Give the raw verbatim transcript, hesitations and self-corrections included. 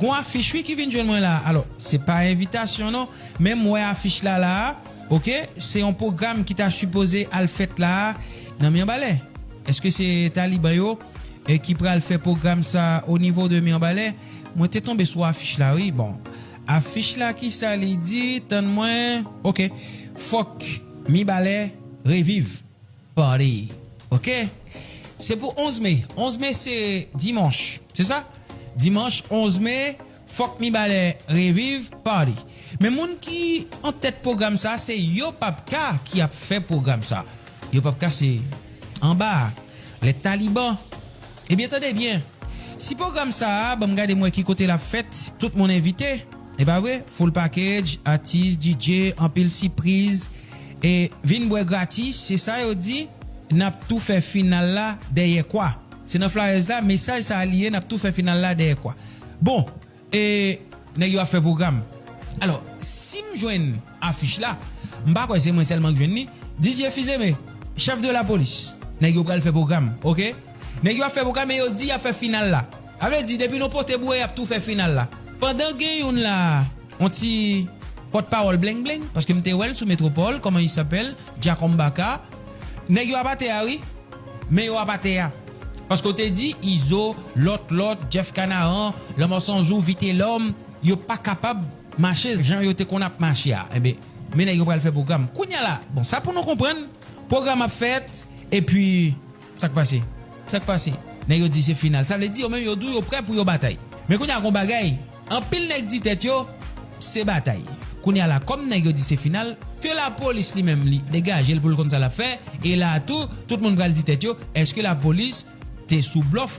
Gon afich wi ki vin jwenn mwen la. Alò, se pa envitasyon non, men m wè afich la la a, oke? Se yon pwogram ki ta sipoze al fèt la a nan Mibalè. Èske se Taliban yo e ki pral fè pwogram sa o nivo de Mibalè? Mwen te tonbe sou afich la wi. Bon, afich la ki sa li di, tann mwen. Oke, fòk Mibalè reviv. Party. Oke? Se pou onz me. Onz me se dimanch. Se sa? Dimanch onz me, fòk Mibalè reviv, party. Men moun ki an tèt pwogram sa, se Yo Papka ki ap fè pwogram sa. Yo Papka se anba a, les talibans. Ebyen, tande byen. Si pwogram sa a, ban m gade m wè ki kote l ap fèt, tout moun envite. E pa vre? Full package, atis, D J, anpil sipriz, e vin bwè gratis, se sa yo di, n ap tou fè final la dèyè kwa. Se nan flyers la, mesaj sa a li ye, n ap tou fè final la dèyè kwa. Bon, e nèg yo ap fè pwogram. Alò, si m jwenn afich la, m pa kwè se mwen sèlman k jwenn li, D J Fizeme, chèf de lapolis, nèg yo pral fè pwogram, oke? Nèg yo ap fè pwogram e yo di y ap fè final la. Sa vle di, depi nou pote boure, y ap tou fè final la. Pandan gen youn la, yon ti pòtpawòl Bling Bling, paske m te wè l sou Metropole, comment il s'appelle, Giacom Baka. Nèg yo ap atè a, wi. Men yo ap atè a. Paske w te di, Izo, Lòt Lòt, Jeff Canaran, Lanmò San Jou, Vitelòm, yo pa kapab mache jan yo te konn ap mache a. Enben, men nèg yo pral fè pwogram. Kounye a la, bon, sa pou nou konprann, pwogram ap fèt, epi Sa k pase? Sa k pase? Nèg yo di se final. Sa vle di yo menm yo di w yo prè pou yo batay. Men kounye a gon bagay, anpil nèg di tèt yo, se batay. Kounye a la, kòm nèg yo di se final, ke lapolis li menm li degaje l pou l konn sa l ap fè, e la tou, tout moun pral di tèt yo, èske lapolis te sou blòf